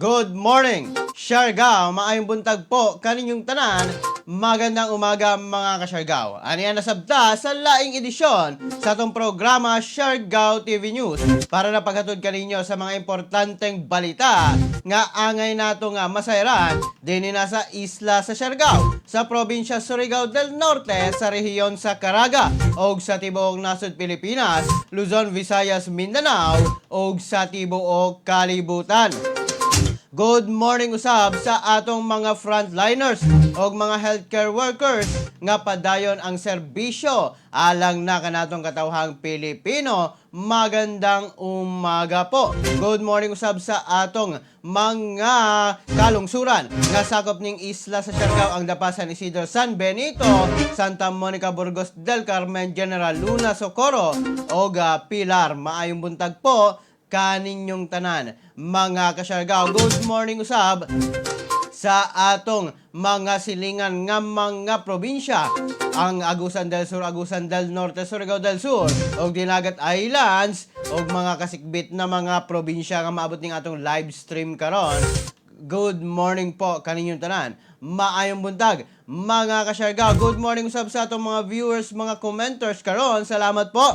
Good morning, Siargao. Maayong buntag po kaninyong tanan. Magandang umaga, mga kasyargao. Aniya nasabta sa laing edisyon sa atong programa Siargao TV News para na paghatod kaninyo sa mga importanteng balita nga angay nato nga masayran dinhi na sa isla sa Siargao, sa probinsya Surigao del Norte, sa rehiyon sa Caraga, og sa tibuok nasod Pilipinas, Luzon, Visayas, Mindanao, og sa tibuok kalibutan. Good morning usab sa atong mga frontliners og mga healthcare workers nga padayon ang serbisyo alang na kanatong katawhang Pilipino. Magandang umaga po. Good morning usab sa atong mga kalungsuran nga sakop ning isla sa Siargao, ang Dapa, San Isidro, San Benito, Santa Monica, Burgos del Carmen, General Luna, Socorro og Pilar. Maayong buntag po kaninyong tanan, mga kasyargao. Good morning usab sa atong mga silingan nga mga probinsya, ang Agusan del Sur, Agusan del Norte, Surigao del Sur ug Dinagat Islands ug mga kasikbit na mga probinsya nga maabot ning atong live stream karon. Good morning po kaninyong tanan. Maayong buntag, mga kasyargao. Good morning usab sa atong mga viewers, mga commenters karon. Salamat po.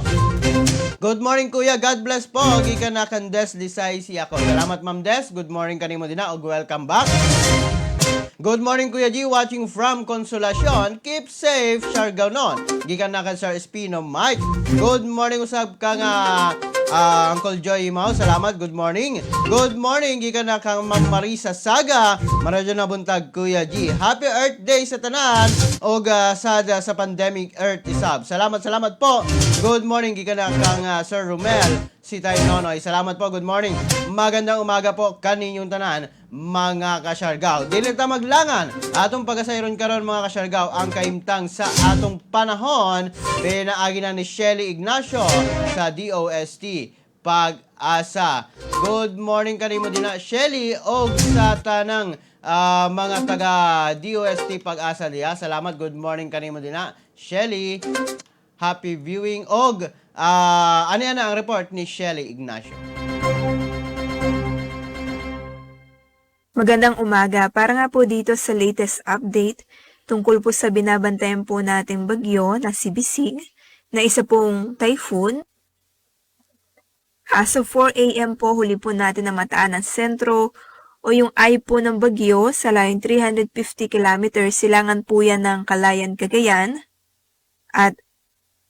Good morning, kuya, God bless po. Gikan na kang Des Lisay siya ko. Salamat, Ma'am Des. Good morning kanimo din na ug welcome back. Good morning, Kuya G, watching from Consolacion. Keep safe, Siargao non. Gikan na kan Sir Espino Mike. Good morning usab ka nga Uncle Joy Mau. Salamat, good morning. Good morning gikan na kang Ma'am Marisa Saga. Maradyo na buntag, Kuya G. Happy Earth Day sa tanan og sada sa pandemic Earth isab. Salamat, salamat po. Good morning gikan na kang Sir Romel Sitay Nonoy. Salamat po, good morning. Magandang umaga po kaninyong tanan, mga kasyargao. Dili ta maglangan. Atong pagasayron karon, mga kasyargao, ang kahimtang sa atong panahon pinaagi na ni Shelly Ignacio sa DOST Pag-asa. Good morning kanimo din na, Shelly, og sa tanang mga taga DOST Pag-asa diha. Salamat, good morning kanimo din na, Shelly. Happy viewing og ano yan ang report ni Shelly Ignacio. Magandang umaga. Para nga po dito sa latest update tungkol po sa binabantayan po nating bagyo na si Bising, na isa pong typhoon. As of 4 a.m. po, huli po natin namataan ang sentro o yung eye po ng bagyo sa layong 350 kilometers. Silangan po yan ng Calayan, Cagayan. At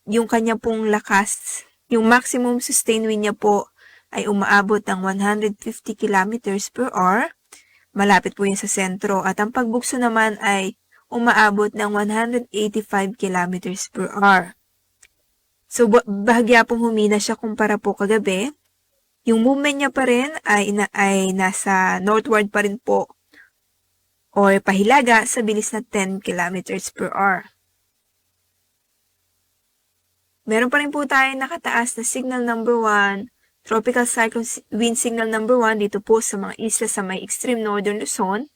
yung kanya pong lakas, yung maximum sustained wind niya po ay umaabot ng 150 kilometers per hour. Malapit po yan sa sentro. At ang pagbugso naman ay umaabot ng 185 kilometers per hour. So, bahagya pong humina siya kumpara po kagabi. Yung movement niya pa rin ay nasa northward pa rin po or pahilaga sa bilis na 10 kilometers per hour. Meron pa rin po tayo nakataas na signal number 1, tropical cyclone wind signal number 1 dito po sa mga isla sa may extreme northern Luzon.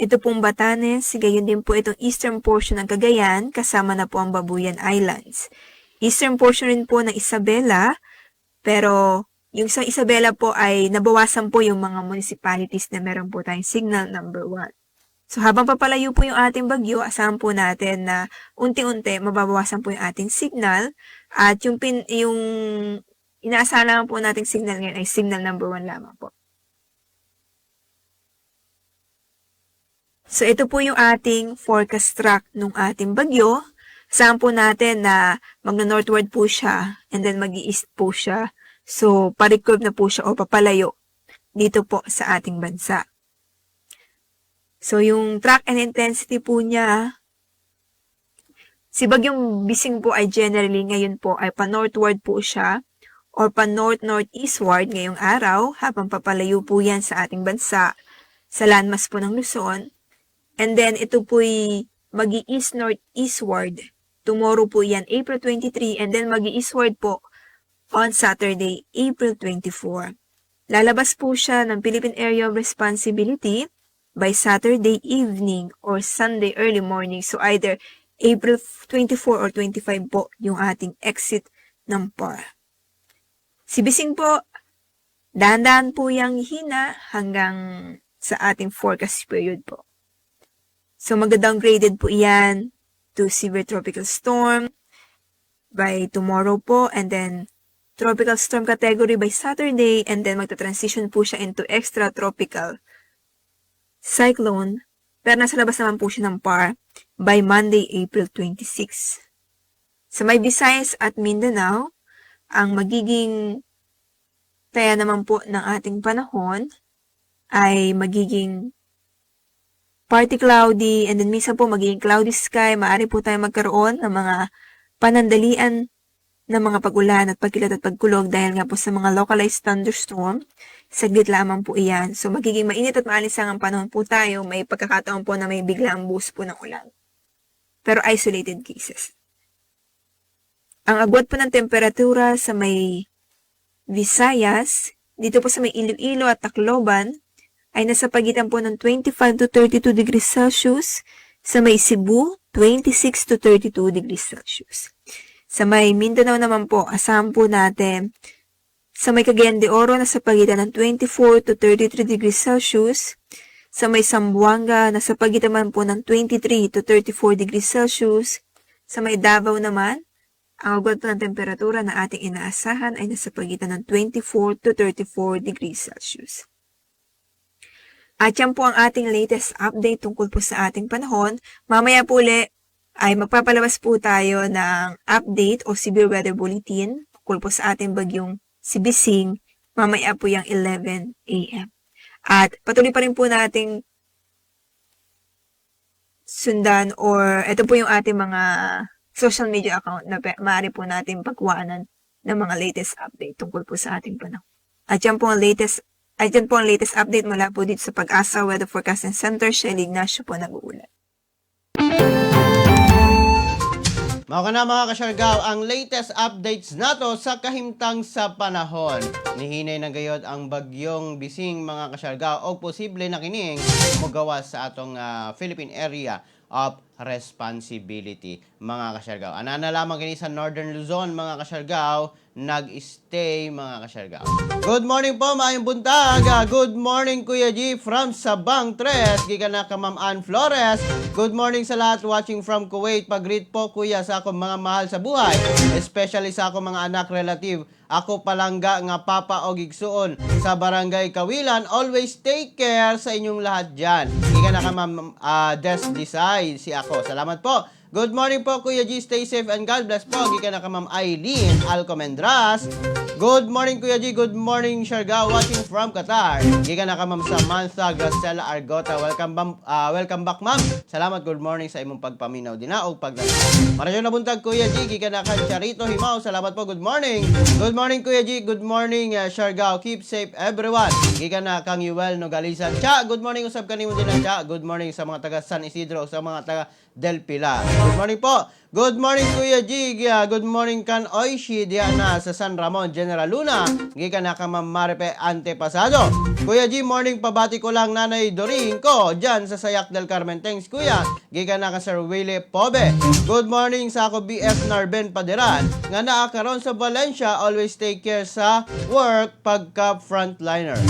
Ito pong Batanes, gayon din po itong eastern portion ng Cagayan, kasama na po ang Babuyan Islands. Eastern portion rin po ng Isabela, pero yung sa Isabela po ay nabawasan po yung mga municipalities na meron po tayong signal number 1. So habang papalayo po yung ating bagyo, asahan po natin na unti-unti mababawasan po yung ating signal at yung inaasahan lamang po nating signal ngayon ay signal number 1 lamang po. So ito po yung ating forecast track nung ating bagyo. Asahan po natin na magno-northward po siya and then mag-east po siya. So pa-recurve na po siya o papalayo dito po sa ating bansa. So yung track and intensity po niya, si Bagyong Bising po ay generally ngayon po ay pa-northward po siya or pa-north-northeastward ngayong araw habang papalayo po yan sa ating bansa sa landmass po ng Luzon. And then ito po'y mag-i-east northeastward. Tomorrow po yan, April 23, and then mag-i-eastward po on Saturday, April 24. Lalabas po siya ng Philippine Area of Responsibility by Saturday evening or Sunday early morning. So either April 24 or 25 po yung ating exit ng PAR. Si Bising po, dahan-dahan po yung hina hanggang Sa ating forecast period po. So magda-downgraded po iyan to severe tropical storm by tomorrow po and then tropical storm category by Saturday and then magta-transition po siya into extra tropical cyclone, pero nasa labas naman po siya ng PAR by Monday, April 26. Sa may Visayas at Mindanao, ang magiging taya naman po ng ating panahon ay magiging partly cloudy and then minsan po magiging cloudy sky. Maaari po tayo magkaroon ng mga panandalian ng mga pag-ulan at pagkilat at pagkulog dahil nga po sa mga localized thunderstorm. Saglit lamang po iyan. So magiging mainit at maalisangang panahon po tayo. May pagkakataon po na may biglaang buhos po ng ulan. Pero isolated cases. Ang agwat po ng temperatura sa may Visayas, dito po sa may Iloilo at Tacloban, ay nasa pagitan po ng 25 to 32 degrees Celsius. Sa may Cebu, 26 to 32 degrees Celsius. Sa may Mindanao naman po, asahan po natin, sa may Cagayan de Oro, nasa pagitan ng 24 to 33 degrees Celsius. Sa may Zamboanga, nasa pagitan man po ng 23 to 34 degrees Celsius. Sa may Davao naman, ang agwat po ng temperatura na ating inaasahan ay nasa pagitan ng 24 to 34 degrees Celsius. At yan po ang ating latest update tungkol po sa ating panahon. Mamaya po uli ay magpapalabas po tayo ng update o severe weather bulletin tungkol po sa ating bagyong si Bising, mamaya po yung 11 a.m. At patuloy pa rin po nating sundan or ito po yung ating mga social media account na maaari po natin pagkuhanan ng mga latest update tungkol po sa ating panahon. At yan po ang latest update mula po dito sa PAGASA Weather Forecasting Center. Shelly Ignacio po nag-uulat. Mao kana, mga kasyargaw, ang latest updates nato sa kahimtang sa panahon. Nihinay na gayod ang bagyong Bising, mga kasyargaw, o posible na kining mogawas sa atong Philippine Area of Responsibility, mga kasyargaw. Anana lamang kini sa Northern Luzon, mga kasyargaw, nag-stay, mga kasyargaw. Good morning po, maayong buntag. Good morning, Kuya G from Sabang Tres. Gikan na ka Ma'am Ann Flores. Good morning sa lahat watching from Kuwait. Pag-greet po, Kuya, sa akong mga mahal sa buhay, especially sa akong mga anak, relative. Ako palangga nga papa og igsuon sa Barangay Kawilan. Always take care sa inyong lahat dyan. Gikan na ka Ma'am Des Desai, si ako. Salamat po. Good morning po, Kuya G. Stay safe and God bless po. Gikan na ka Ma'am Eileen Alcomendras. Good morning, Kuya G. Good morning, Siargao. Watching from Qatar. Gikan na ka Ma'am Samantha Gracela Argota. Welcome back, ma'am. Salamat. Good morning sa imong pagpaminaw dina og pagdala. Maradyo na buntag, Kuya G. Gikan na ka Charito Himaw. Salamat po. Good morning. Good morning, Kuya G. Good morning, Siargao. Keep safe, everyone. Gikan na kang Yuel Nogalisan. Cha, good morning usab kanimo din, Cha. Good morning sa mga taga San Isidro, sa mga taga Del Pilar. Good morning po. Good morning, Kuya G. Good morning kan Oishi diya na sa San Ramon, General Luna. Gikan na ka Ma'am Maripe Antepasado. Kuya G, morning, pabati ko lang Nanay Doreen ko dyan sa Sayak del Carmen. Thanks, Kuya. Gikan na ka Sir Willie Pobe. Good morning sa ako BF Narben Paderan nga naa karon sa Valencia. Always take care sa work pagka frontliner.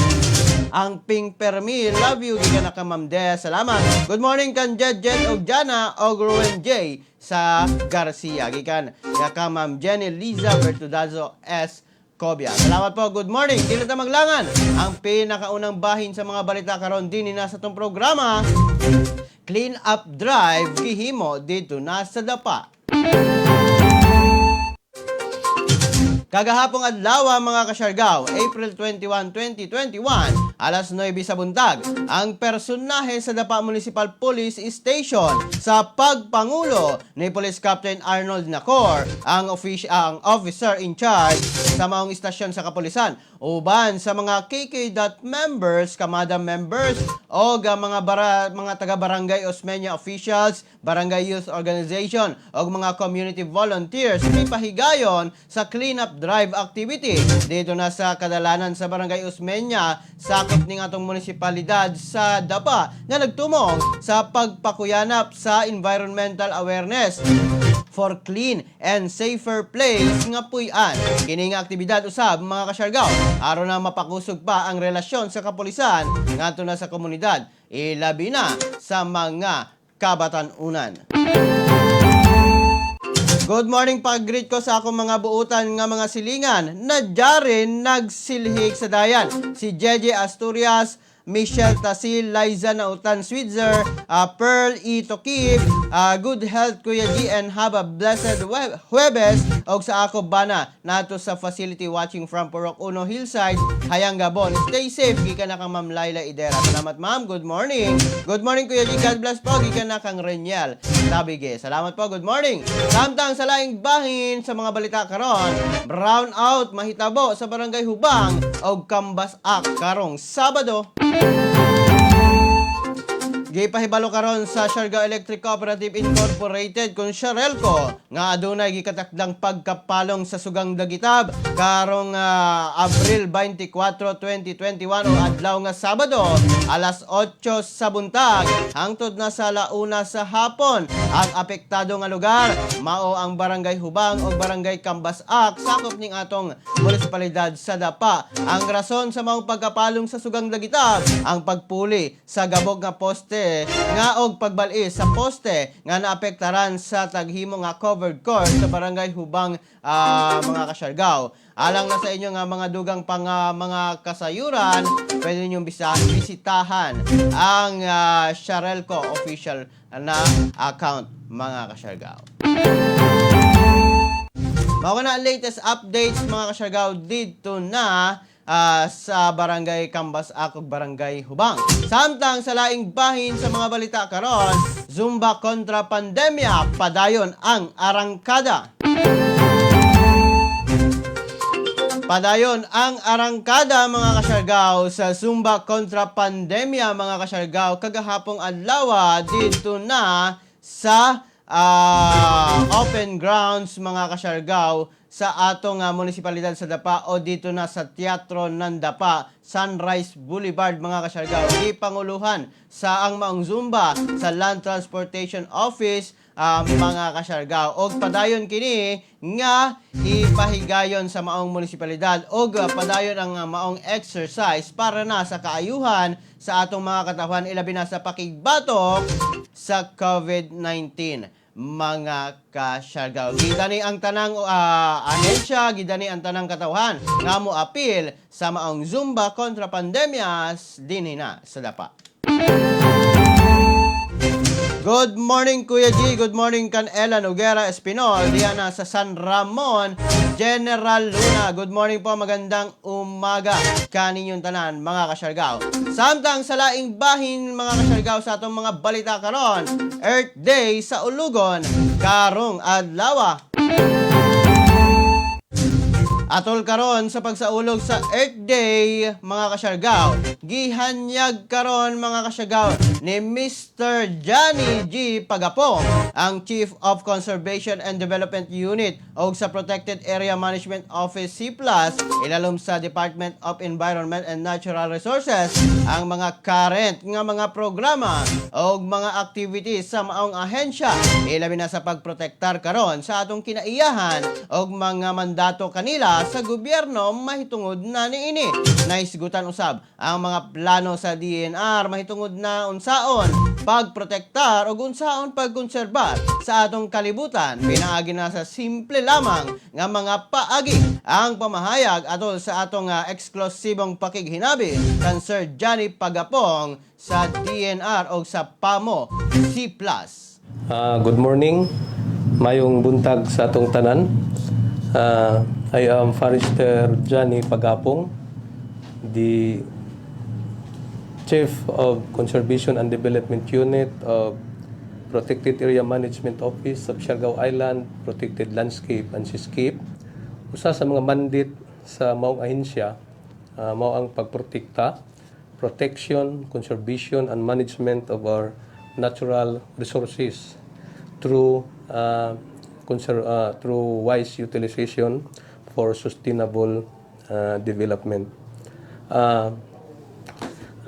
Ang Pink Permi, love you, gikan na ka Ma'am Des. Salamat. Good morning kan Jed Jed og Jana og Ruben J sa Garcia. Gikan na ka Ma'am Jenny Liza Bertudazo S. Cobia. Salamat po. Good morning. Dili ta maglangan. Ang pinakaunang bahin sa mga balita karon dinhi na sa atong programa, Clean Up Drive gihimo dito na sa Dapa. Kagahapong adlaw, mga kasyargaw, April 21, 2021, alas 9 sa buntag, ang personahe sa Dapa Municipal Police Station sa pagpangulo ni Police Captain Arnold Nacor, ang officer in charge sa maong istasyon sa kapulisan, uban sa mga KK dot members, Kamada members, o mga taga Barangay Osmeña officials, Barangay Youth Organization, o mga community volunteers pahigayon sa clean-up drive activity dito na sa kadalanan sa Barangay Osmeña, sakop ning atong munisipalidad sa Dapa, nga nagtumong sa pagpakuyanap sa environmental awareness. for Clean and Safer Place nga puy-an. Kini nga aktibidad usab, mga kasyargaw, aron na mapakusog pa ang relasyon sa kapulisan ngadto na sa komunidad, ilabi na sa mga kabatan-unan. Good morning, pag-greet ko sa akong mga buutan nga mga silingan na dyarin nagsilhig sa dayan. Si Jeje Asturias, Michelle Tasil, Liza Nautan Switzer, Pearl E. Tokib, good health, Kuya G, and have a blessed Huwebes, og sa ako bana nato sa facility watching from Purok Uno Hillside, Hayang Gabon. Stay safe, gikan na kang Ma'am Laila Idera. Salamat, ma'am, good morning. Good morning, Kuya G, God bless po, gikan na kang Reniel Tabige. Salamat po, good morning. Samtang sa laing bahin sa mga balita karon, brown out mahitabo sa Barangay Hubang og Kambas-ak karong Sabado. Gipahibalo karon sa Siargao Electric Cooperative Incorporated kung Sharelco nga adunay gikatakdang pagkapalong sa sugang dagitab karong Abril 24, 2021 o adlaw nga Sabado, alas 8 sa buntag hangtod na sa launa sa hapon. Ang apektado nga lugar mao ang Barangay Hubang o Barangay Kambas-ak, sakop ning atong munisipalidad sa Dapa. Ang rason sa maong pagkapalong sa sugang dagitab, ang pagpuli sa gabok nga poste nga og pagbal-is sa poste nga naapektaran sa taghimo nga covered court sa Barangay Hubang, mga kasyargaw. Alang na sa inyo nga mga dugang pang mga kasayuran, pwede ninyong bisitahan ang Sharelco official na account, mga kasyargaw. Mao na ang latest updates, mga kasyargaw, dito na sa Barangay Kambas-ak ug Barangay Hubang. Samtang sa laing bahin sa mga balita karon, Zumba kontra pandemya, padayon ang arangkada. Padayon ang arangkada, mga kasyargaw, sa Zumba kontra pandemya, mga kasyargaw, kagahapong adlaw dito na sa open grounds, mga kasyargaw, sa atong munisipalidad sa Dapa o dito na sa Teatro ng Dapa, Sunrise Boulevard, mga kasyargaw. Gipanguluhan sa ang maong Zumba sa Land Transportation Office, mga kasyargaw. Og padayon kini nga ipahigayon sa maong munisipalidad og padayon ang maong exercise para na sa kaayuhan sa atong mga katawhan, ilabi na sa pakigbatok sa COVID-19, mga kasyargaw. Gidani ang tanang ahensya, gidani ang tanang katawhan nga mo apil sa maong Zumba kontra pandemya dinhi na sa Dapa. Good morning, Kuya G. Good morning kan Ella Noguera Espinol. Diyan na sa San Ramon, General Luna. Good morning po. Magandang umaga kaninyong tanan, mga kasyargaw. Samtang sa laing bahin, mga kasyargaw, sa atong mga balita karon, Earth Day sa Ulugon karong adlaw. Atol karon sa pagsaulog sa Earth Day, mga kasyargaw, gihanyag karon, mga kasyargaw, ni Mr. Johnny G. Pagapong, ang Chief of Conservation and Development Unit og sa Protected Area Management Office C+, ilalom sa Department of Environment and Natural Resources, ang mga current nga mga programa og mga activities sa maong ahensya, ilabi na sa pagprotektar karon sa atong kinaiyahan og mga mandato kanila sa gobyerno mahitungod na niini. Nahisgutan usab ang mga plano sa DENR mahitungod na unsaon pagprotektar og unsaon pagkonserbar sa atong kalibutan pinaagi na sa simple lamang nga mga paagi. Ang pamahayag atol sa atong eksklusibong pakighinabi kan Sir Johnny Pagapong sa DENR og sa PAMO C+. Good morning. Mayong buntag sa atong tanan. I am Forester Johnny Pagapong, the Chief of Conservation and Development Unit of Protected Area Management Office of Siargao Island, Protected Landscape and Seascape. Usa sa mga mandate sa maong ahensya, mao ang pagprotekta, protection, conservation, and management of our natural resources through wise utilization for sustainable development.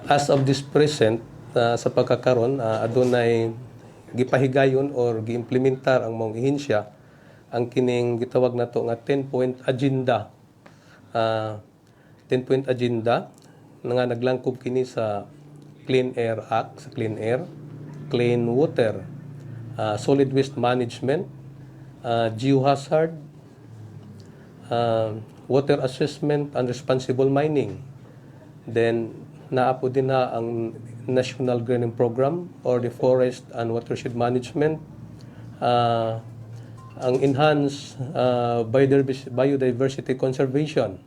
As of this present, sa pagkakaron, adunay gipahigayon or giimplementar ang maong ehensya ang kining gitawag nato nga 10 point agenda. 10 point agenda nga naglangkob kini sa Clean Air Act, sa clean air, clean water, solid waste management, geohazard, water assessment and responsible mining. Then naa pod dinha ang National Greening Program or the Forest and Watershed Management, ang Enhanced Biodiversity Conservation.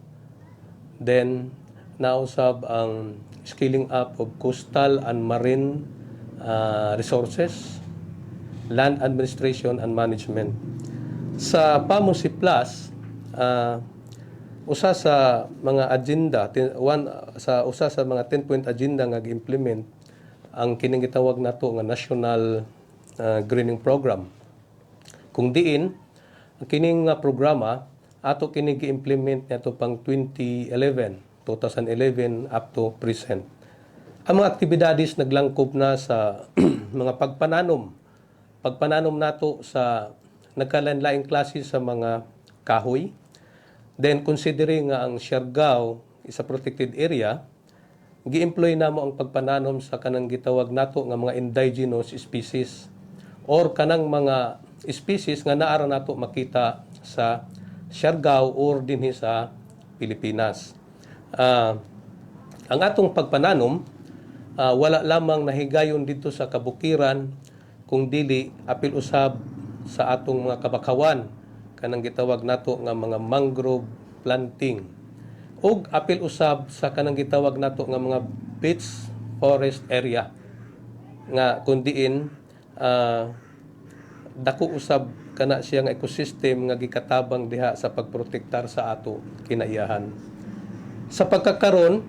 Then nausab ang scaling up of coastal and marine resources, land administration and management. Sa PAMOC Plus, usa sa mga agenda, one sa usa sa mga 10 point agenda nga gi-implement ang kining gitawag nato nga National Greening Program. Kung diin ang kining nga programa, ato kini gi-implement niadto pang 2011, 2011 up to present. Ang mga aktibidades naglangkob na sa mga pagpananom. Pagpananom nato sa nagkalain-laing klase sa mga kahoy. Then considering nga ang Siargao is a protected area, gi-employ namo ang pagpananom sa kanang gitawag nato nga mga indigenous species or kanang mga species nga naa ra nato makita sa Siargao or dinhi sa Pilipinas. Ang atong pagpananom, wala lamang nahigayon dito sa kabukiran kung dili apil usab sa atong mga kabakawan, kanang gitawag nato nga mga mangrove planting, ug apil usab sa kanang gitawag nato nga mga beach forest area nga kun diin dako usab kana siya nga ecosystem nga gikatabang diha sa pagprotektar sa ato kinaiyahan. Sa pagkakaron,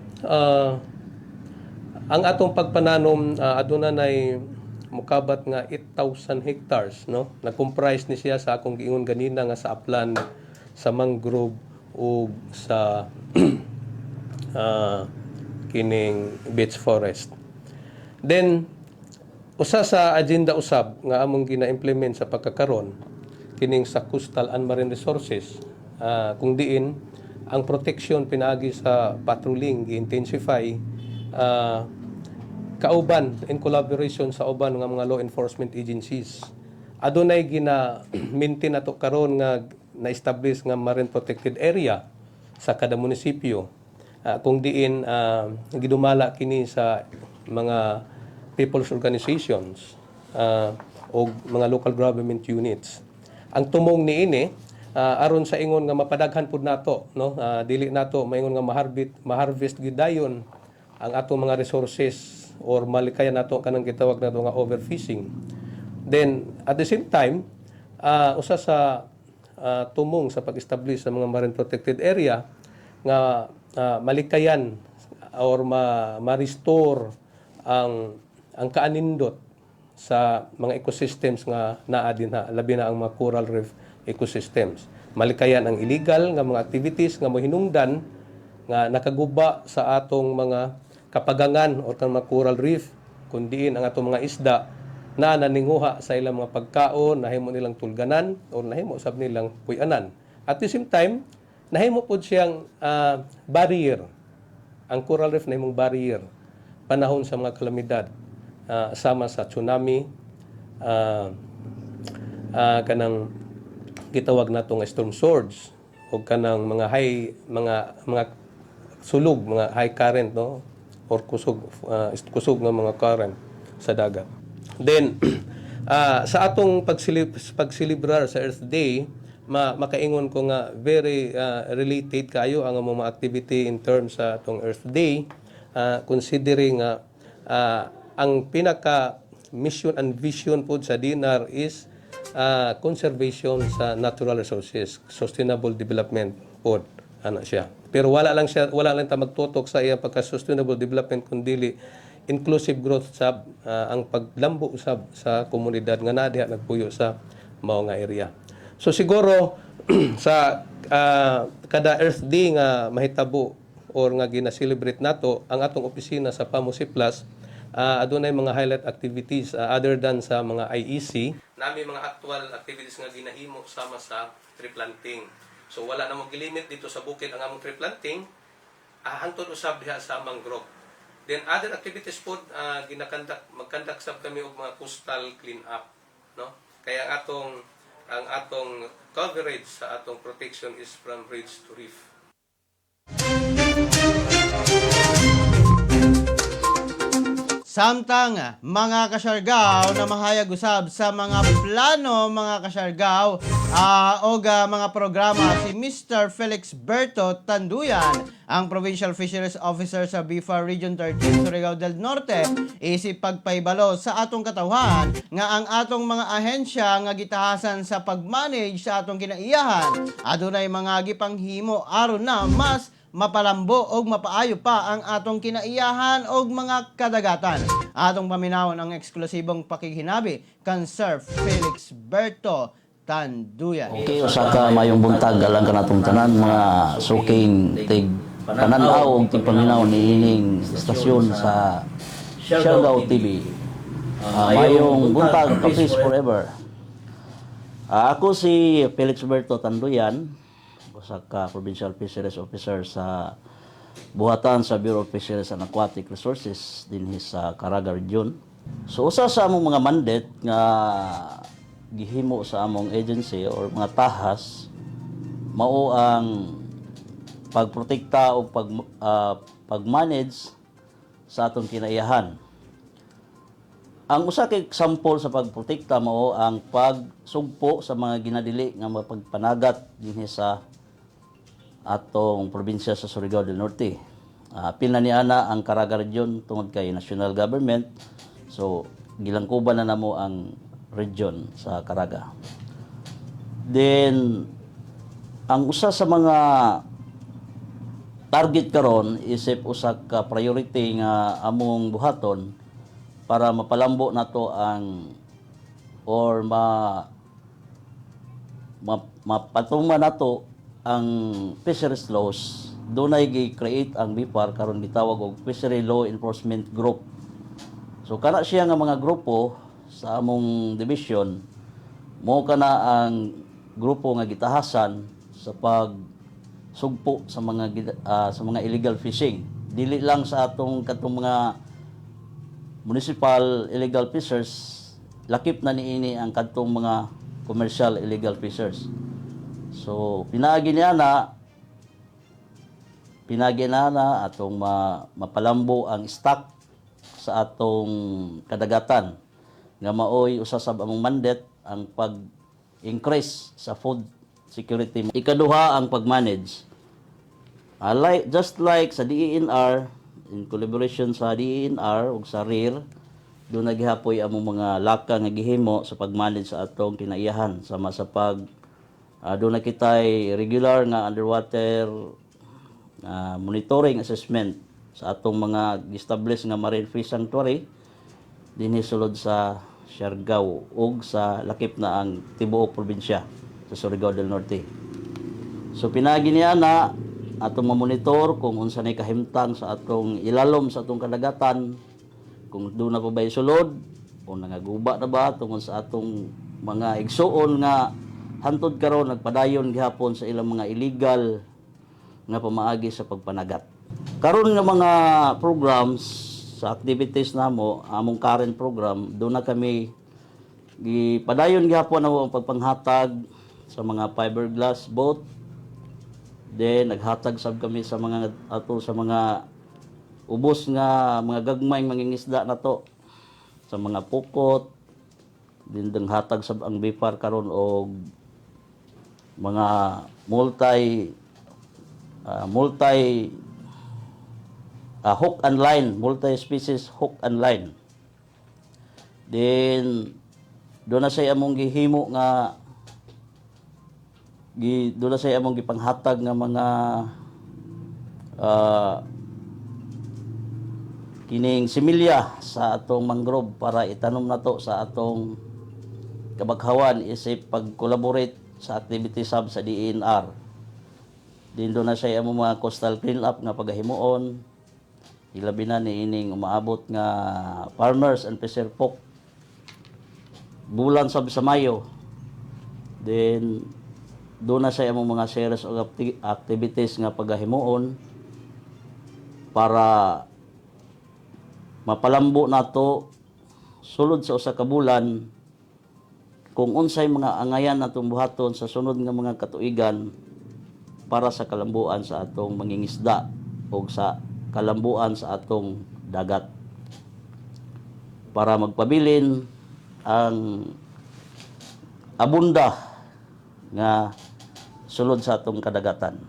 ang atong pagpananom, aduna nay mukabat nga 8,000 hectares, no? Nag-comprise ni siya sa akong giingon ganina nga sa upland, sa mangrove ug sa kining beach forest. Then usa sa agenda usab nga among gina-implement sa pagkakaron kining sa coastal and marine resources, kung diin ang protection pinaagi sa patrolling gi-intensify kauban, in collaboration sa uban nga mga law enforcement agencies. Adunay gina maintain nato karon nga na-establish nga marine protected area sa kada munisipyo, kung diin gidumala kini sa mga people's organizations o mga local government units. Ang tumong niini, aron sa ingon nga mapadaghan pud nato, no? Dili nato maingon nga maharvest gyud dayon ang atong mga resources or malikayan nato kanang gitawag nato nga overfishing. Then at the same time, usa sa tumong sa pag-establish sa mga marine protected area nga malikayan or ma-restore ang kaanindot sa mga ecosystems nga naa dinha, labi na ang mga coral reef ecosystems. Malikayan ang illegal nga mga activities nga mohinungdan nga nakaguba sa atong mga kapagangan or kanang mga coral reef, kun diin ang atong mga isda na naninguha sa ilang mga pagkaon, nahimo nilang tulganan or nahimo sab nilang puy-anan. At the same time, nahimo pod siyang barrier. Ang coral reef nahimong barrier panahon sa mga kalamidad, sama sa tsunami, kanang gitawag nato nga storm surge o kanang mga high mga sulog, mga high current, no, or kusog nga mga current sa dagat. Then sa atong pagsilibrar sa Earth Day, makaingon ko nga very related kayo ang among mga activity in terms sa atong Earth Day, considering nga ang pinaka mission and vision pod sa DENR is conservation sa natural resources, sustainable development pod ana siya. Pero wala lang ta magtutok sa iya pagka sustainable development kundi inclusive growth sab, ang paglambo usab sa komunidad nga naa diha nagpuyo sa mao nga area. So siguro sa kada Earth Day nga mahitabo or nga gina-celebrate nato, ang atong opisina sa PAMOC Plus Adunay mga highlight activities other than sa mga IEC. Naa mi mga actual activities nga ginahimo sama sa tree planting. So wala na mo gilimit dito sa bukid ang among tree planting, hangtod usab diha sa mangrove. Then other activities pod, gina-conduct, mag-conduct sab kami og mga coastal clean up, no? Kaya ang atong coverage sa atong protection is from ridge to reef. Samtang mga kasyargaw na mahayag usab sa mga plano, mga kasyargaw, og mga programa si Mr. Felix Berto Tanduyan, ang Provincial Fisheries Officer sa BFAR Region 13, Surigao del Norte, isip pagpaibalo sa atong katawhan nga ang atong mga ahensya nga gitahasan sa pag-manage sa atong kinaiyahan adunay mga gipanghimo aron na mas mapalambo og mapaayo pa ang atong kinaiyahan og mga kadagatan. Atong paminawon ang eksklusibong pakighinabi kan Sir Felix Berto Tanduyan. Okay, usa ka mayong buntag alang kanatong tanan mga suking tig pananaw ug tig paminaw niining istasyon sa Siargao TV. Mayong buntag, peace forever. Ako si Felix Berto Tanduyan, usa ka Provincial Fisheries Officer sa buhatan sa Bureau of Fisheries and Aquatic Resources dinhi sa Caraga Region. So usa sa among mga mandate nga gihimo sa among agency or mga tahas mao ang pagprotekta o pag-manage sa atong kinaiyahan. Ang usa ka example sa pagprotekta mao ang pagsugpo sa mga ginadili nga mapagpanagat dinhi sa atong probinsya sa Surigao del Norte. Apil na ni ana ang Caraga Region tungod kay national government. So gilangkuban na namo ang region sa Caraga. Then ang usa sa mga target karon isip usa ka priority nga among buhaton para mapalambo nato ang or ma mapatuma nato ang fisheries laws. Dunay gi-create ang BFAR karon, gitawag og Fishery Law Enforcement Group. So kana siya nga mga grupo sa among division mo kana ang grupo nga gitahasan sa pag sugpo sa mga illegal fishing, dili lang sa atong katong mga municipal illegal fishers, lakip na niini ang kadtong mga commercial illegal fishers. So pinaagi na atong mapalambo ang stock sa atong kadagatan nga maoy usa sa among mandate, ang pag-increase sa food security. Ikaduha, ang pag-manage. Like, just like sa DENR, in collaboration sa DENR ug sa RIR, duna gihapoy among mga laka nga gihimo sa pag-manage sa atong kinaiyahan sama sa pag duna kitay regular nga underwater monitoring assessment sa atong mga establish nga marine fish sanctuary dinhi sulod sa Siargao ug sa lakip na ang tibuok probinsya sa Surigao del Norte. So pinaagi niya na atong mamonitor kung unsa nay kahimtang sa atong ilalom sa atong kadagatan, kung duna pa ba sulod o nangaguba na ba tungod sa atong mga igsuon nga hantod karon nagpadayon gihapon sa ilang mga illegal nga pamaagi sa pagpanagat. Karon nga mga programs sa activities namo, among current program, duna kami gipadayon gihapon namo ang pagpanghatag sa mga fiberglass boat. Then naghatag sab kami sa mga ato sa mga ubos nga mga gagmayng mangingisda nato sa mga pukot. Din hatag sab ang BFAR karon og mga multi hook and line, multi species hook and line. Then duna say among gihimo nga duna say among gipanghatag nga mga kining similya sa atong mangrove para itanom nato sa atong kabaghawan isip pag-collaborate sa activity sub sa DENR. Din duna say among mga coastal clean up nga pagahimuon. Hilabi na ni ining umaabot nga farmers and fisher folk bulan sab sa Mayo. Then doon na sa among mga series of activities nga pagahimuon para mapalambo nato sulod sa usa ka bulan kung unsay mga angayan natong buhaton sa sunod nga mga katuigan para sa kalambuan sa atong mangingisda o sa kalambuan sa atong dagat para magpabilin ang abunda nga sulod sa atong kadagatan.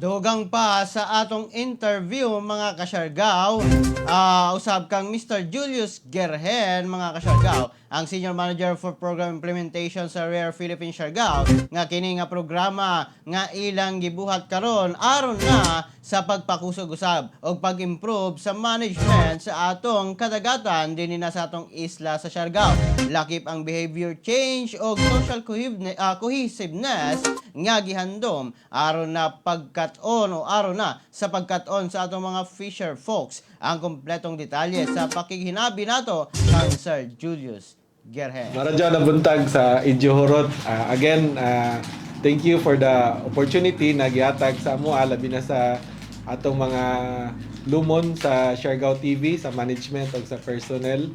Dugang pa sa atong interview, mga kasyargaw, usab kang Mr. Julius Gerhen, mga kasyargaw, ang Senior Manager for Program Implementation sa Rare Philippines Siargao, nga kini nga programa nga ilang gibuhat karon aron na sa pagpakusog usab og pag-improve sa management sa atong kadagatan dinhi na sa atong isla sa Siargao. Lakip ang behavior change og social cohesiveness nga gihandom aron na pagkat-on o aron na sa pagkat-on sa atong mga fisher folks. Ang kompletong detalye sa pakighinabi nato kang Sir Julius Gerhen. Maradyo na buntag sa Idyohorot. Again, thank you for the opportunity na gihatag sa amoa, labi na sa atong mga lumon sa Siargao TV, sa management ug sa personnel.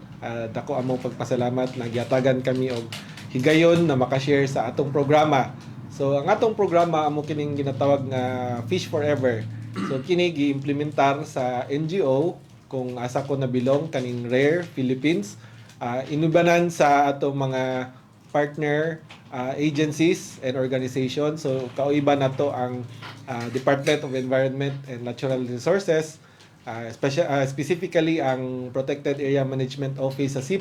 Dako among pagpasalamat na gihatagan kami og higayon na makashare sa atong programa. So ang atong programa amo kining ginatawag nga Fish Forever. So kini giimplementar sa NGO kung asa ko nabilong, kaning Rare Philippines. Inubanan sa atong mga partner agencies and organizations. So kauiban nato ang Department of Environment and Natural Resources, specifically ang Protected Area Management Office sa C+.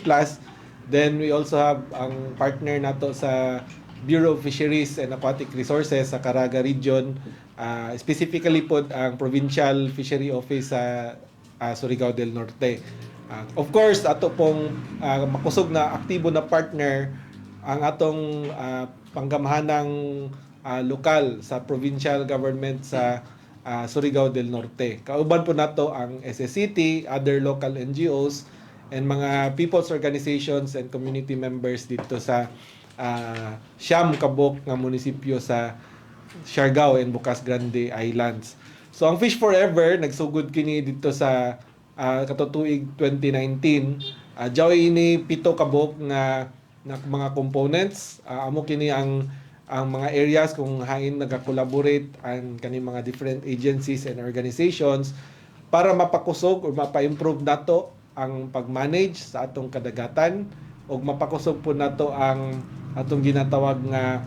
Then we also have ang partner nato sa Bureau of Fisheries and Aquatic Resources sa Caraga Region, specifically po ang Provincial Fishery Office sa Surigao del Norte. Of course, ato pong makusog na aktibo na partner ang atong panggamhanang lokal sa provincial government sa Surigao del Norte. Kauban po nato ang SSCT, other local NGOs, and mga people's organizations and community members dito sa 9 kabuok nga munisipyo sa Siargao and Bucas Grande Islands. So ang Fish Forever nagsugod kini dito sa katutuig 2019. Jaw ini pito kabuok nga na mga components. Amo kini ang mga areas kung hain nagakollaborate ang kani mga different agencies and organizations para mapakusog or mapa-improve nato ang pag-manage sa atong kadagatan ug mapakusog po nato ang atong ginatawag nga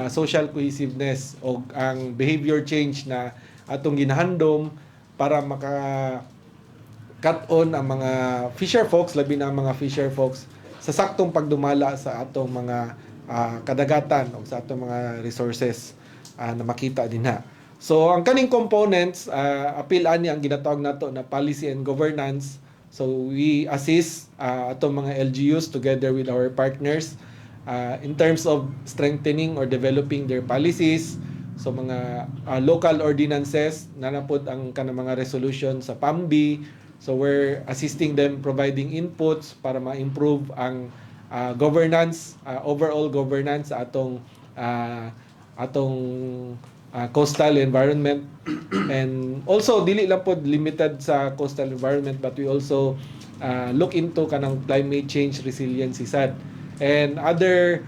social cohesiveness o ang behavior change na atong ginahandom para maka cut on ang mga fisher folks, labi na ang mga fisher folks, sa saktong pagdumala sa atong mga kadagatan o sa atong mga resources na makita dinha. So ang kaning components, apil ani ang ginatawag nato na policy and governance. So we assist atong mga LGUs together with our partners in terms of strengthening or developing their policies. So mga local ordinances, nanapod ang kanang mga resolution sa PAMB. So we're assisting them, providing inputs para ma-improve ang governance, overall governance sa atong coastal environment. And also dili lang pod limited sa coastal environment, but we also look into kanang climate change resiliency sad and other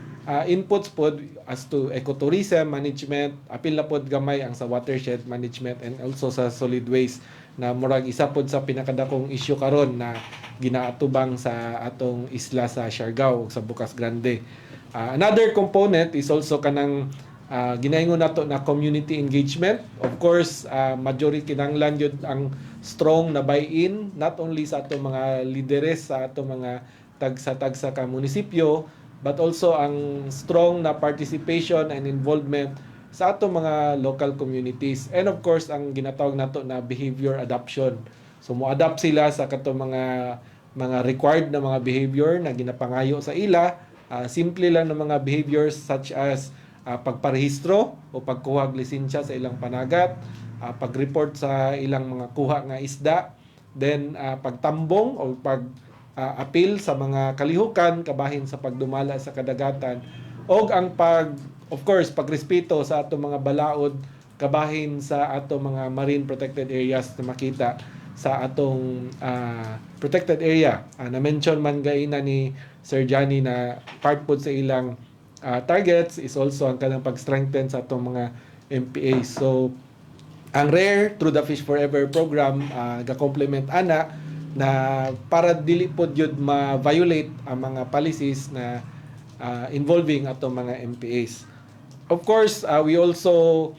inputs pod as to ecotourism management. Apil na pod gamay ang sa watershed management and also sa solid waste na murag isa pod sa pinakadakong issue karon na ginaatubang sa atong isla sa Siargao ug sa Bucas Grande. Another component is also kanang ginaingon nato na community engagement. Of course, majority kinanglan yun ang strong na buy-in not only sa atong mga lideres sa atong mga tagsa-tagsa ka munisipyo, but also ang strong na participation and involvement sa atong mga local communities, and of course ang ginatawag nato na behavior adoption. So mo adapt sila sa katong mga required na mga behavior na ginapangayo sa ila. Simple lang na mga behaviors such as pagparehistro o pagkuha og lisensya sa ilang panagat, pag-report sa ilang mga kuha nga isda, then pagtambong o pag appeal sa mga kalihukan kabahin sa pagdumala sa kadagatan, og ang pag, of course, pagrespeto sa atong mga balaod kabahin sa atong mga marine protected areas na makita sa atong protected area. Na-mention man gaina ni Sir Johnny na part pod sa ilang targets is also ang kanang pag-strengthen sa atong mga MPA. So ang RARE through the Fish Forever program ga-complement ana na para dili pod yun ma-violate ang mga policies na involving atong mga MPAs. Of course, we also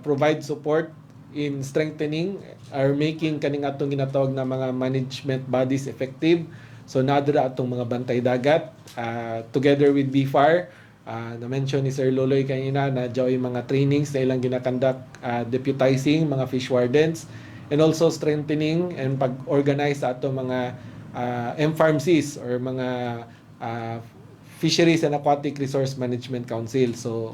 provide support in strengthening or making kaning atong ginatawag na mga management bodies effective. So nadra atong mga bantay dagat together with BFAR. Na-mention ni Sir Loloy kanina na joy mga trainings na ilang gina-conduct, deputizing mga fish wardens and also strengthening and pag-organize sa atong mga MFARMCs or mga Fisheries and Aquatic Resource Management Council. So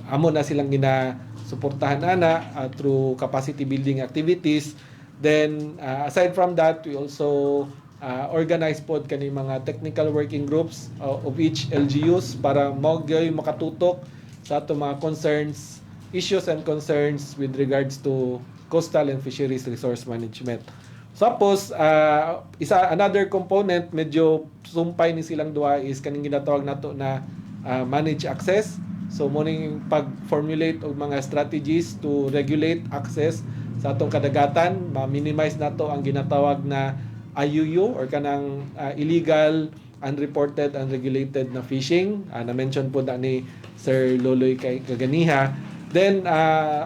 amo na silang gina-suportahan ana through capacity building activities. Then aside from that, we also organize pod kani mga technical working groups of each LGUs para mao gyoy makatutok sa ato mga concerns, issues and concerns with regards to coastal and fisheries resource management. Tapos, isa another component, medyo sumpay ni silang duha, is kaning ginatawag nato na manage access. So mo ning pag-formulate og mga strategies to regulate access sa atong kadagatan, ma-minimize nato ang ginatawag na IUU or kanang illegal, unreported, unregulated na fishing. Na-mention po na ni Sir Loloy kay kaganiha. Then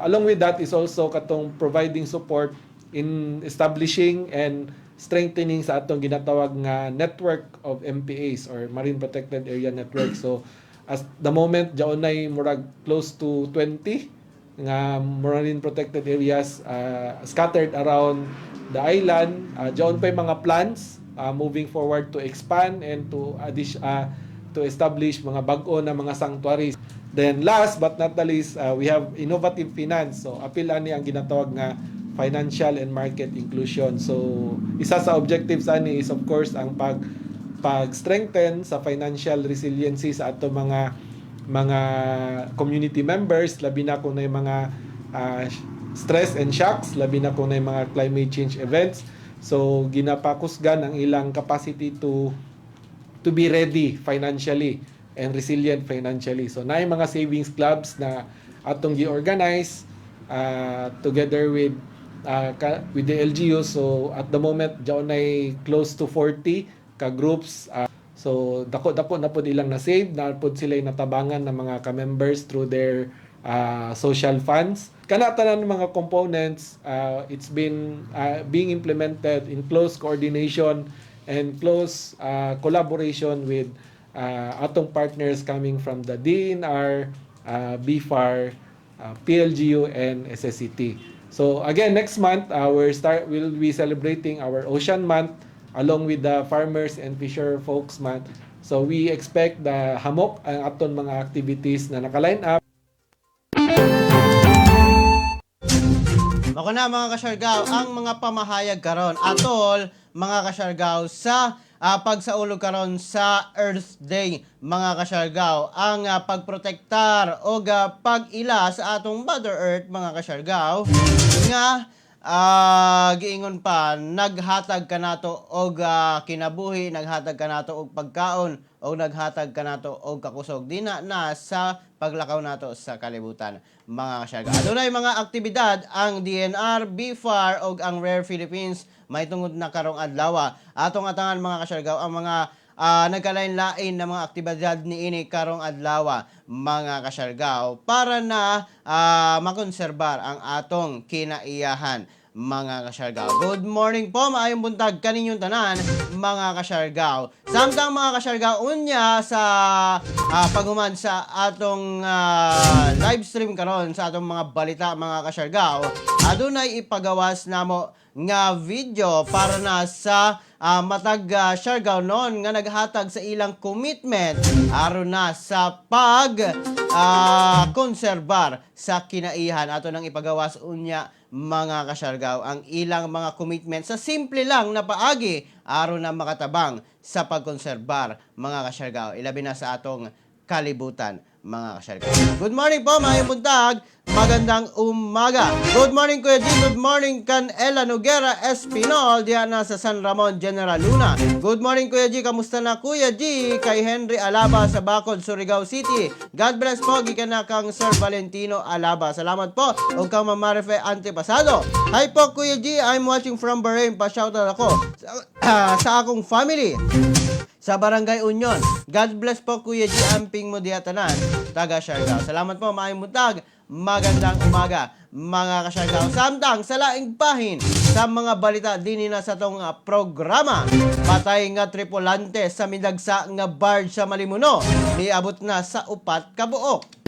along with that is also katong providing support in establishing and strengthening sa atong ginatawag nga network of MPAs or Marine Protected Area Network. So as the moment jaon nay murag close to 20 nga marine protected areas scattered around the island. Jaon pa yung mga plans moving forward to expand and to establish mga bag-o na mga sanctuaries. Then last but not the least, we have innovative finance. So apil ani ang ginatawag nga financial and market inclusion. So isa sa objectives ani is, of course, ang pag strengthen sa financial resiliency sa ato mga community members, labi na kung na mga stress and shocks, labi na kung na mga climate change events. So ginapakusgan ang ilang capacity to be ready financially and resilient financially. So naay mga savings clubs na atong gi-organize together with the LGU. So at the moment jaon nay close to 40 ka groups. So dako-dako na pod ilang na-save, na pod sila natabangan ng mga ka-members through their social funds. Kana tanan mga components, it's been being implemented in close coordination and close collaboration with atong partners coming from the DENR, BFAR, PLGU, and SSCT. So again, next month, we'll be celebrating our Ocean Month along with the Farmers and Fisher Folks Month. So we expect the hamok ang aton mga activities na naka-line up. Mako na, mga kasyargaw, ang mga pamahayag karon atol, mga kasyargaw, sa pagsaulog karon sa Earth Day, mga kasyargaw, ang pagprotektar o pag-ila sa atong Mother Earth, mga kasyargaw, nga giingon pa naghatag kanato og kinabuhi, naghatag kanato og pagkaon o naghatag kanato og kakusog dina na sa paglakaw nato sa kalibutan, mga kasyargaw. Adunay mga aktibidad ang DENR, BFAR og ang Rare Philippines may tungod na karong adlaw. Atong atangan, mga kasyargaw, ang mga nagkalain-lain na mga aktibidad niini karong adlaw, mga kasyargaw, para na makonserbar ang atong kinaiyahan, mga kasyargaw. Good morning po, maayong buntag kaninyong tanan, mga kasyargaw. Samtang, mga kasyargaw, unya sa paghuman sa atong live stream karon sa atong mga balita, mga kasyargaw, adunay ipagawas namo nga video para na sa matag Siargao noon nga naghatag sa ilang commitment aron na sa pag konserbar sa kinaihan. Ato nang ipagawas unya, mga kasyargaw, ang ilang mga commitment sa simple lang na paagi aron na makatabang sa pagkonserbar, mga kasyargaw, ilabi na sa atong kalibutan, mga kasyargaw. Good morning po, maayong buntag, magandang umaga. Good morning, Kuya Jim, good morning kan Ella Noguera Espinol diyan na sa San Ramon, General Luna. Good morning, Kuya G, kamusta na, Kuya G? Kay Henry Alaba sa Bacod, Surigao City. God bless po gikan na kang Sir Valentino Alaba. Salamat po ug kang Ma'am Marife Antepasado. Hi po, Kuya G, I'm watching from Bahrain. Pa-shoutout ako sa akong family sa Barangay Union. God bless po, Kuya G, amping mo diya tanan taga Siargao. Salamat po, maayong buntag, magandang umaga, mga kasyargao. Samtang sa laing bahin sa mga balita dinhi na sa tong programa. Patay nga tripulante sa midagsa nga barge sa Malimuno, niabot na sa 4 ka buok.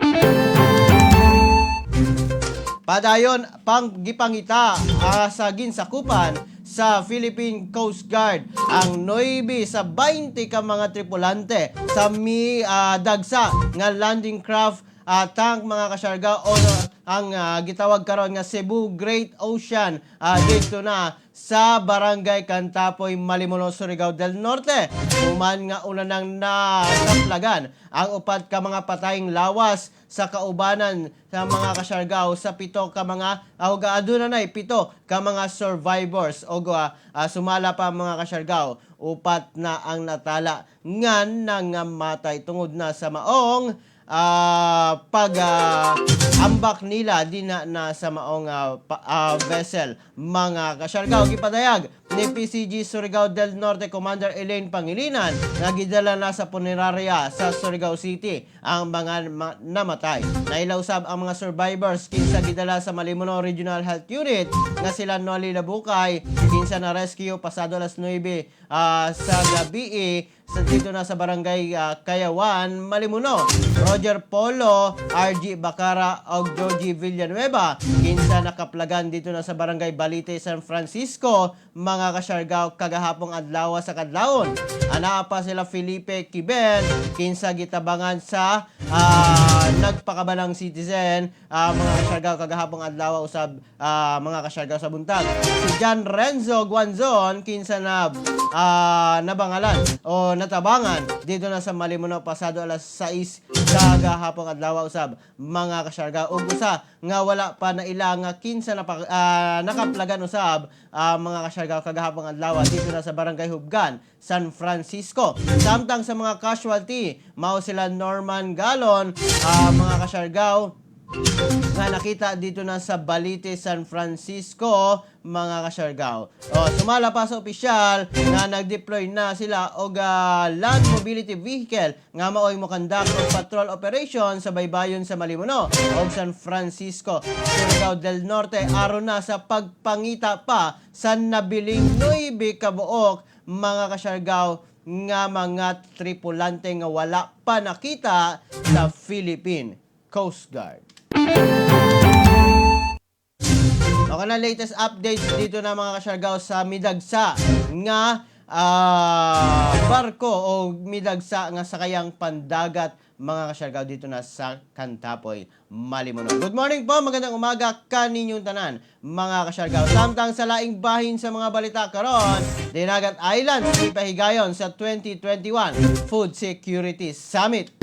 Padayon pang gipangita sa ginsakupan sa Philippine Coast Guard ang 9 sa 20 ka mga tripulante sa mi dagsa nga landing craft tank, mga kasyarga, o ang gitawag karon nga Cebu Great Ocean dito na sa Barangay Cantapoy, Malimuno, Surigao del Norte. Human nga una nang nakaplagan ang 4 ka mga patayng lawas sa kaubanan sa mga kasyargaw sa 7 ka mga o aduna nay 7 ka mga survivors o sumala pa, mga kasyargaw, 4 na ang natala nga nangamatay tungod na sa maong pag ambak nila di na, na sa maong vessel, mga kasyargaw. Gipadayag ni PCG Surigao del Norte Commander Elaine Pangilinan nga gidala na sa punerarya sa Surigao City ang mga namatay. Naila usab ang mga survivors kinsa gidala sa Malimuno Regional Health Unit nga sila Noli Labukay, kinsa na rescue pasado alas 9 sa gabi sa dito na sa Barangay Kayawan, Malimuno. Roger Polo, RG Bacara og Georgie Villanueva, kinsa nakaplagan dito na sa Barangay Balite, San Francisco, mga kasyargaw, kagahapong adlaw sa kadlawon. Anaa pa sila Felipe Kiben, kinsa gitabangan sa nagpakabalang citizen, mga kasyargaw, kagahapong adlaw usab, mga kasyargaw, sa buntag. Si John Renzo Guanzon, kinsa na nabangalan o natabangan dito na sa Malimuno pasado alas 6 kagahapong adlaw usab, mga kasyargaw, ug usa nga wala pa naila nga kinsa na nakaplagan usab, mga kasyargaw, kagahapong adlaw dito na sa Barangay Hubgan, San Francisco. Samtang sa mga casualty, mao sila Norman Galon, mga kasyargaw, nga nakita dito na sa Balite, San Francisco, mga kasyargaw. O, sumala pa sa opisyal nga nag-deploy na sila og land mobility vehicle nga maoy mo-conduct og patrol operation sa baybayon sa Malimuno og San Francisco, Surigao del Norte aron na sa pagpangita pa sa nabiling 9 ka buok, mga kasyargaw, nga mga tripulante nga wala pa nakita sa Philippine Coast Guard. Okay na, latest updates dito na, mga kasyargaw, sa midagsa nga barko o midagsa nga sakayang pandagat, mga kasyargaw, dito na sa Cantapoy, Malimuno. Good morning po, magandang umaga kaninyong tanan, mga kasyargaw. Samtang sa laing bahin sa mga balita karon, Dinagat Islands ipahigayon sa 2021 Food Security Summit.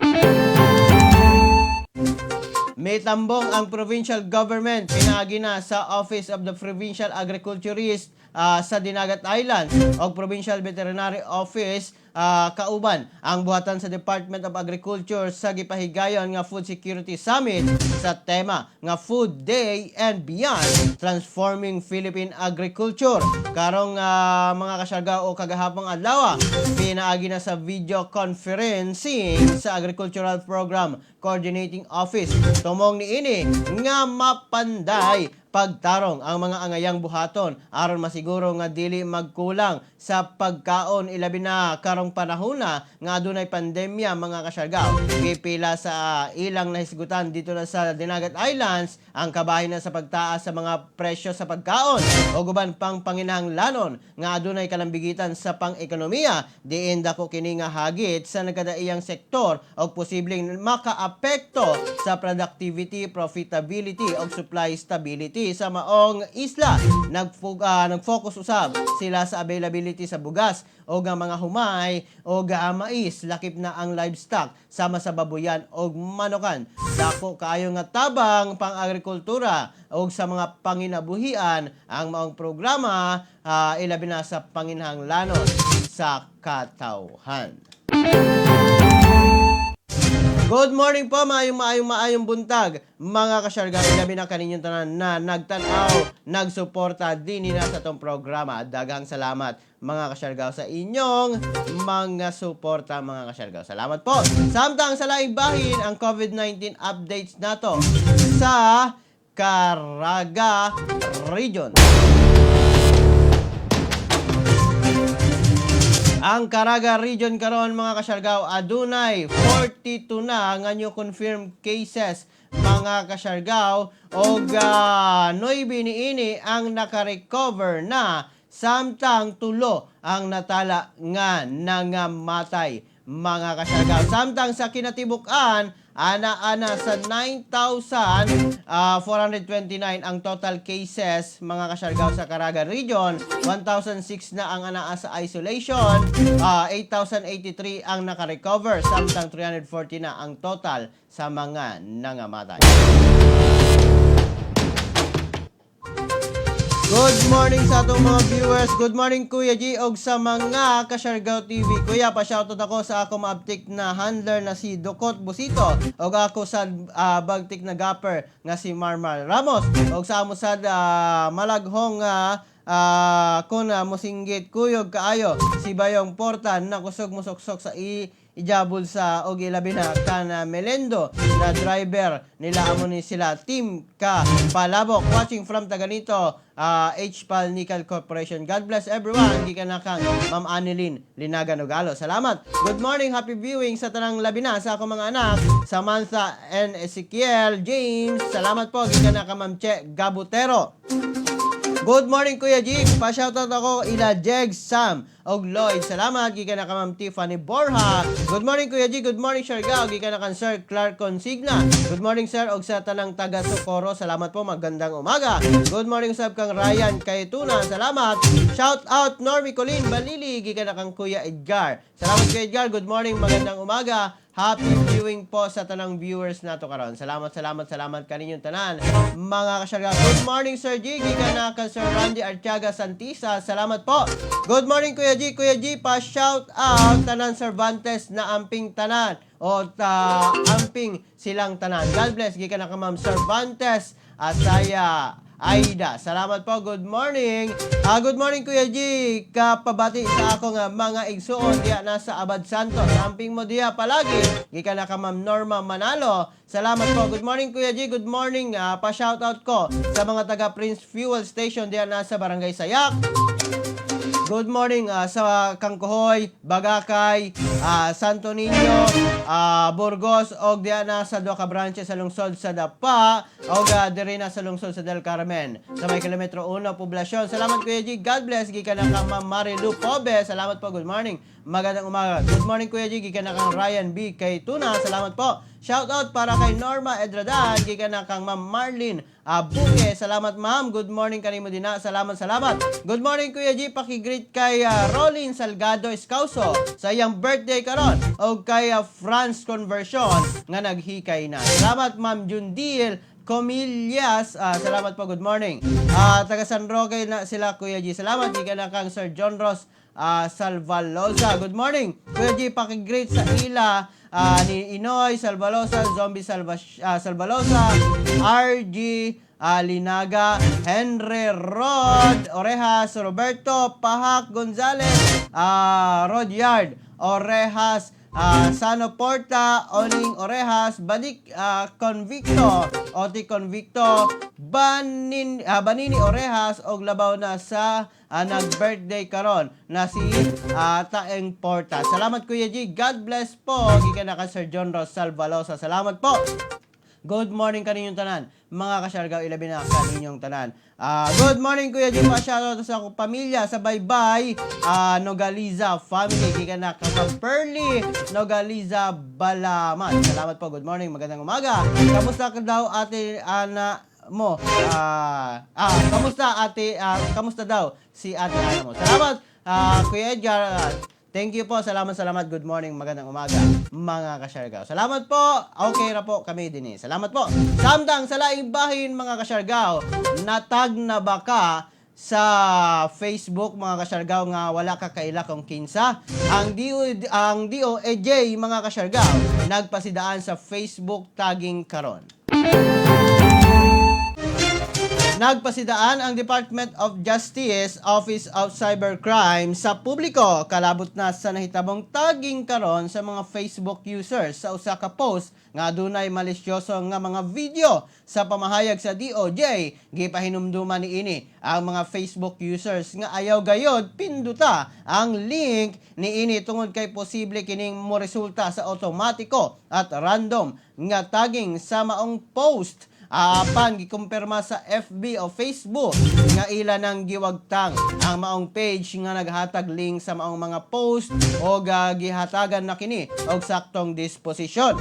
May tambong ang provincial government pinaagi na sa Office of the Provincial Agriculturist sa Dinagat Islands o Provincial Veterinary Office kauban ang buhatan sa Department of Agriculture sa gipahigayon nga Food Security Summit sa tema nga Food Day and Beyond: Transforming Philippine Agriculture. Karong mga kasyargaw o kagahapong adlaw, pinaagi na sa video conferencing sa Agricultural Program Coordinating Office. Tumong niini nga mapanday pagtarong ang mga angayang buhaton aron masiguro nga dili magkulang sa pagkaon, ilabi na karong panahona nga adunay pandemya, mga kasyargaw. Gipila sa ilang nahisgutan dito na sa Dinagat Islands ang kabahin na sa pagtaas sa mga presyo sa pagkaon o uban pang panginahanglanon nga adunay kalambigitan sa pang-ekonomiya, diin dako kini nga hagit sa nagkadaiyang sektor og posibleng makaapekto sa productivity, profitability ug supply stability sa maong isla. Nag-focus usab sila sa availability sa bugas o ang mga humay o mais, lakip na ang livestock sama sa babuyan og manukan. Dako kaayo nga tabang pang-agrikultura og sa mga panginabuhian ang maong programa, ilabi na sa panginahanglanon sa katawhan. Good morning po, maayong maayong maayong buntag, mga kasyarga, ilabi na kaninyong tanan na nagtanaw, nagsuporta din nila sa atong programa. Daghang salamat, mga kasyargaw, sa inyong mga suporta, mga kasyargaw. Salamat po. Samtang sa laing bahin, ang COVID-19 updates nato sa Caraga Region. Ang Caraga Region karon, mga kasyargaw, adunay 42 na nga new confirmed cases, mga kasyargaw, og 9 niini ang naka-recover na, samtang 3 ang natala nga nangamatay, mga kasyargaw. Samtang sa kinatibuk-an, ana-ana sa 9,429 ang total cases, mga kasyargaw, sa Caraga Region. 1,006 na ang anaa sa isolation, 8,083 ang naka-recover, samtang 340 na ang total sa mga nangamatay. Good morning sa atong mga viewers. Good morning, Kuya G, og sa mga Kasyargaw TV. Kuya, pa-shoutout ako sa ako maabtik na handler na si Dukot Busito og ako sa bagtik na gapper nga si Marmar Ramos og sa amo sad malaghong kun mosinggit kuyog kaayo si Bayong Porta na kusog mosuksok sa i ijabol sa og ilabi na kana Melendo na driver nila. Amo ni sila Team Ka Palabok, watching from Taganito, HPAL Nickel Corporation. God bless everyone, gikan na kang Ma'am Annelyn Linagan Ogalo. Salamat. Good morning, happy viewing sa tanang, labi na sa akong mga anak, Samantha and Ezekiel James. Salamat po, gikan na kang Ma'am Che Gabutero. Good morning, Kuya G. Pa-shoutout ako ila Jeg, Sam og Lloyd. Salamat, gikan na ka Ma'am Tiffany Borja. Good morning, Kuya G. Good morning, Siargao. Gikan na kan Sir Clark Consigna. Good morning, sir, og sa tanang taga Socorro. Salamat po. Magandang umaga. Good morning sab kang Ryan Kaytuna. Salamat. Shout out Normie Colin Balili. Gikan na kang Kuya Edgar. Salamat, Kuya Edgar. Good morning. Magandang umaga. Happy viewing po sa tanang viewers nato karon. Salamat, salamat, salamat kaninyong tanan, mga kasyarga. Good morning, Sir G. Gikan na kang Sir Randy Artiaga Santisa. Salamat po. Good morning, Kuya G. Kuya G, pa shout out tanan Cervantes na amping tanan o ta amping silang tanan. God bless. Gikan na ka Ma'am Cervantes Asaya Aida. Salamat po. Good morning. Good morning, Kuya G. Kapabati sa ako nga mga igsuon diya nasa Abad Santos. Amping mo diya palagi. Gikan na ka Ma'am Norma Manalo. Salamat po. Good morning, Kuya G. Good morning. Pa-shoutout ko sa mga taga Prince Fuel Station diya nasa Barangay Sayak. Good morning sa Kangkuhoy, Bagakay, Santo Niño, Burgos og diya na sa duha ka branches sa lungsod sa Dapa og diri na sa lungsod sa Del Carmen sa may kilometro 1 poblasyon. Salamat, Kuya G. God bless, gikan na kang Ma'am Marilu Pobe. Salamat po. Good morning. Magandang umaga. Good morning, Kuya G. Gikan na kang Ryan B. Kay Tuna. Salamat po. Shout out para kay Norma Edradan. Gikan na kang Ma'am Marlene Abuke. Salamat, ma'am. Good morning kanimo dinha. Salamat, salamat. Good morning, Kuya G. Paki-greet kay Rolin Salgado Escauso sa iyang birthday karon og kay Franz Conversion nga naghikay na. Salamat, Ma'am Jundil Comillas. Salamat po. Good morning. Taga San Roque na sila, Kuya G. Salamat. Gikan na kang Sir John Ross Salvalosa. Good morning, Kuya G, paki-greet sa ila ni Inoy Salvalosa, Zombie Salvalosa, RG Linaga, Henry Rod Orejas, Roberto Pahak Gonzalez, Rodyard Orejas, Sano Porta, Oning Orejas, Badik Convicto, Oti Convicto, Banini Orejas, og labaw na sa nag-birthday karon na si Taeng Porta. Salamat, Kuya G. God bless po. Gikan na ka Sir John Ross Salvalosa. Salamat po. Good morning kaninyong tanan, mga kasyargaw, ilabi na kaninyong tanan. Good morning, Kuya Jim, shoutout sa akong pamilya sa Baybay, Nogaliza family, gikan na kang Pearly Nogaliza Balaman. Salamat po. Good morning, magandang umaga. Kamusta ka daw, Ate Ana mo? Kamusta ate, kamusta daw si Ate Ana mo? Salamat, Kuya Edgar. Thank you po. Salamat, salamat. Good morning. Magandang umaga, mga kasyargaw. Salamat po. Okay ra po kami din eh. Salamat po. Samtang sa laing bahin, mga kasyargaw, natag na ba ka sa Facebook, mga kasyargaw, nga wala ka kaila kung kinsa? Ang DOJ, mga kasyargaw, nagpasidaan sa Facebook tagging karon. Nagpasidaan ang Department of Justice Office of Cybercrime sa publiko kalabot na sa nahitabong tagging karon sa mga Facebook users sa usa ka post nga adunay malisyoso nga mga video. Sa pamahayag sa DOJ, gipahinumduman niini ang mga Facebook users nga ayaw gayod pinduta ang link niini tungod kay posible kining moresulta sa otomatiko at random nga tagging sa maong post. Apan gikumpirma sa FB o Facebook nga ila nang giwagtang ang maong page nga naghatag link sa maong mga post o gihatagan na kini og saktong disposisyon.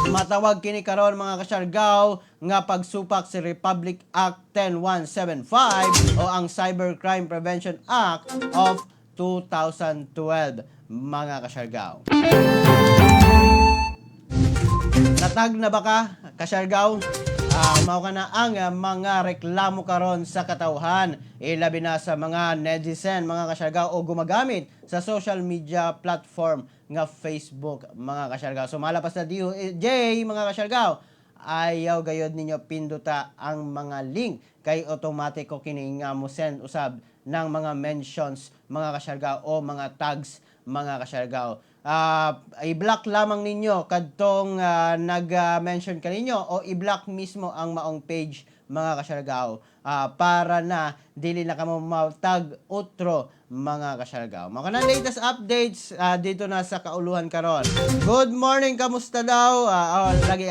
Matawag kini karon, mga kasyargaw, nga pagsupak sa Republic Act 10175 o ang Cybercrime Prevention Act of 2012, mga kasyargaw. Natag na ba ka, kasyargaw? Mao ka na ang mga reklamo karon sa katawhan, ilabi na sa mga netizen, mga kasyargaw, o gumagamit sa social media platform nga Facebook, mga kasyargaw. So malapas na DOJ, mga kasyargaw, ayaw gayod ninyo pinduta ang mga link kay automatiko kini nga mo send usab ng mga mentions, mga kasyargaw, o mga tags, mga kasyargaw. I-block lamang ninyo kadtong nag-mention kaninyo o i-block mismo ang maong page, mga kasyargaw, para na dili na kamo matag utro, mga kasyargaw. Mga kanang latest updates dito na sa kauluhan karon. Good morning, kamusta daw? Oh, lagi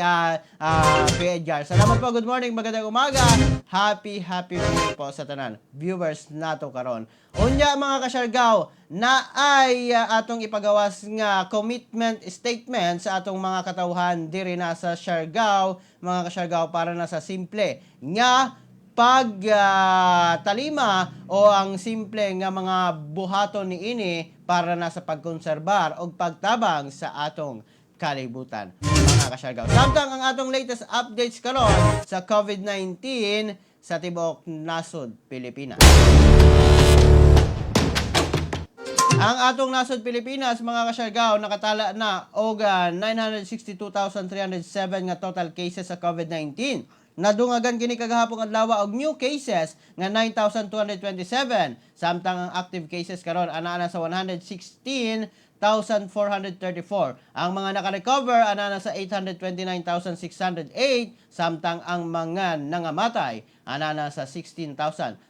Kuya Edgar. Salamat po. Good morning, magandang umaga. Happy happy New Year po sa tanan viewers nato karon. Unya, mga kasyargaw, na ay atong ipagawas nga commitment statement sa atong mga katawhan diri na sa Siargao, mga kasyargaw, para na sa simple nga pag talima o ang simple nga mga buhaton niini para na sa pagkonserbar o pagtabang sa atong kalibutan, mga kasyargaw. Samtang ang atong latest updates karon sa COVID-19 sa tibuok nasod Pilipinas. Ang atong nasod Pilipinas, mga kasyargaw, nakatala na og 962,307 nga total cases sa COVID-19. Nadungagan kini kagahapon adlaw og new cases nga 9,227, samtang ang active cases karon ana na sa 116,434. Ang mga naka-recover ana na sa 829,608, samtang ang mga nangamatay ana na sa 16,265.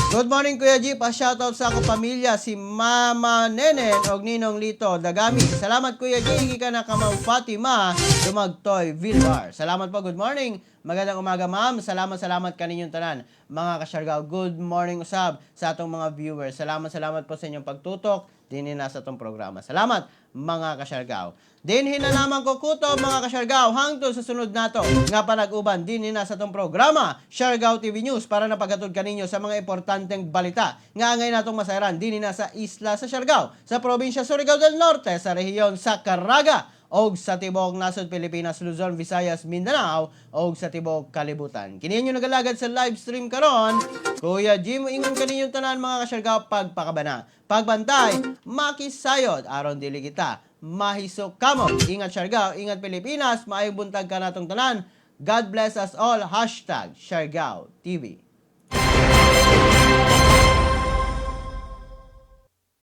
Good morning, Kuya G. Pa-shoutout sa ako pamilya si Mama Nenen og Ninong Lito Dagami. Salamat, Kuya G. Gikan na ka Ma'am Fatima Dumagtoy Villar. Salamat po. Good morning. Magandang umaga, ma'am. Salamat, salamat kaninyong tanan, mga kasyargaw. Good morning usab sa atong mga viewers. Salamat, salamat po sa inyong pagtutok dinhi na sa atong programa. Salamat, mga kasyargaw. Dinhi na naman ko kutob, mga kasyargaw, hangtod sa sunod nato nga panag-uban dinhi na sa atong programa Siargao TV News para napagatod kaninyo sa mga importanteng balita nga angay natong masayran dinhi na sa isla sa Siargao, sa probinsya Surigao del Norte, sa rehiyon sa Caraga og sa tibuok nasod Pilipinas, Luzon, Visayas, Mindanao og sa tibuok kalibutan. Kini inyo nagalagad sa live stream karon, Kuya Jim, ingon kaninyong tanan, mga kasyargaw, pagpakabana, pagbantay, makisayod aron dili kita mahisok kamo. Ingat Siargao, ingat Pilipinas, maayong buntag kanatong tanan. God bless us all. #SiargaoTV.